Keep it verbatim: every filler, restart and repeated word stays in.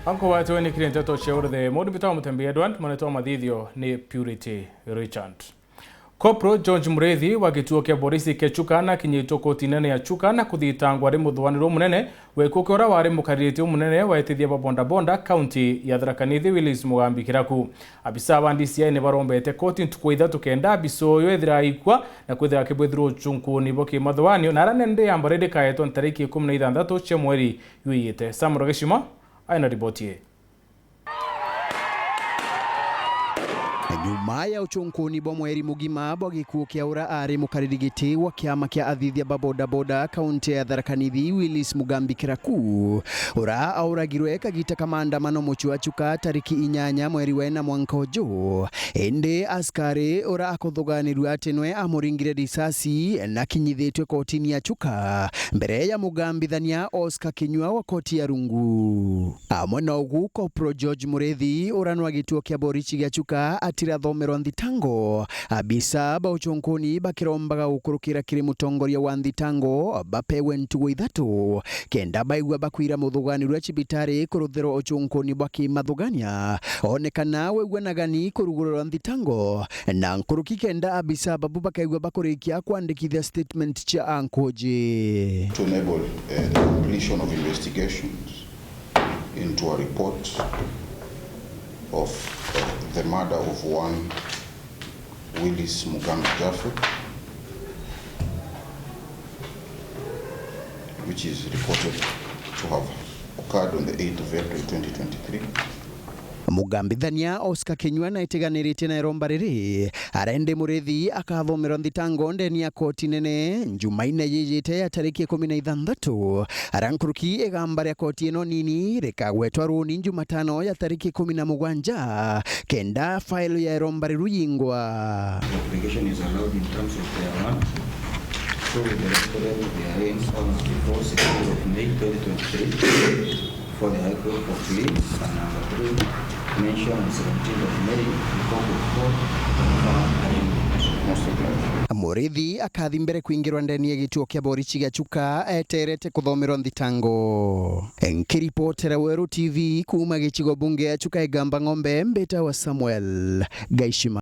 Anko watu wenikire nteto cia uruthe, mundu mbitagwo Mutembi Edward, mwanetwa mathithio ni Purity Richard. Corporal George Murithi wa gituo kia borisi kia Chuka nakinyitwe koti nene ya Chuka na kuthitangwa ari muthuganirwa munene wa gikuo kia uria wari mukaririti umunene wa etithia ba bodaboda kaunti ya Tharaka Nithi Willis Mugambi Kiraku. Abisa ba D C I ni barombete koti ntuku ithatu kenda abisa uyu ethira aikua na kwithira akibwithirwa uchunkuni bwa kimathuganio, na aria nende yamba rindi kaetwa ntariki ikumi na ithanthatu cia mweri jwiyite. Sam Rogeshima aina riboti ii. Nyuma ya uchunkuni bwa mweri mugima bwa gikuo kia ura ari mukariri giti wa kiama kia athithia ba bodaboda kaunti ya Tharaka Nithi, Willis Mugambi Kiraku, ura auragirwe kagita ka maandamano mucii wa Chuka tariki inyanya mweri wa ina mwanka uju, indi askari ura akuthuganirua ati nwe amuringire risasi na kinyithitwe kotini ya Chuka mbere ya mugambithania Oscar Kinyua wa koti ya rungu. Amwe na ugu, Corporal George Murithi, uria nwa gituo kia borisi gia Chuka, atirathomerwa nthitango, abisa ba uchunkuni bakirombaga gukurukira kiri mutongoria wa nthitango bapewe ntugu ithatu kenda baigua bakwira muthuganirua cibitari kuruthirwa uchunkuni bwa kimathugania, one kana waigua nagani kurugururwa nthitango na nkuruki kenda abisa babu bakaigua bakurikia kwandikithia statement cia ankuji. To enable, uh, the completion of investigations into a report of, uh, the murder of one Willis Mugambi Jaffe, which is reported to have occurred on the eighth of April twenty twenty-three. Mugambithania Oscar Kinyua na itiganiritie na iromba riri, arendi Murithi akathomerwa nthitango ndeni ya koti nene Njumaine yijite ya tariki ikumi na ithanthatu, aria nkuruki igamba ria koti ino nini rikagwetwa runi Njumatano ya tariki ikumi na mugwanja, kenda failo ya iromba riru yingwa. The application is allowed in terms of their warrant. So with the reference of their arraignment on the sixteenth of May twenty twenty-three for the High Court for plea, and number three, mention on seventeenth of May before the court for arraignment. Most of them. Murithi akathi mbere kwingirwa ndeni ya gituo kia borisi gia Chuka eterete kuthomerwa nthitango. Nkiripotera Weru T V kuma gicigo bunge ya Chuka Igamba Ng'ombe, mbita wa Samuel Gaishima.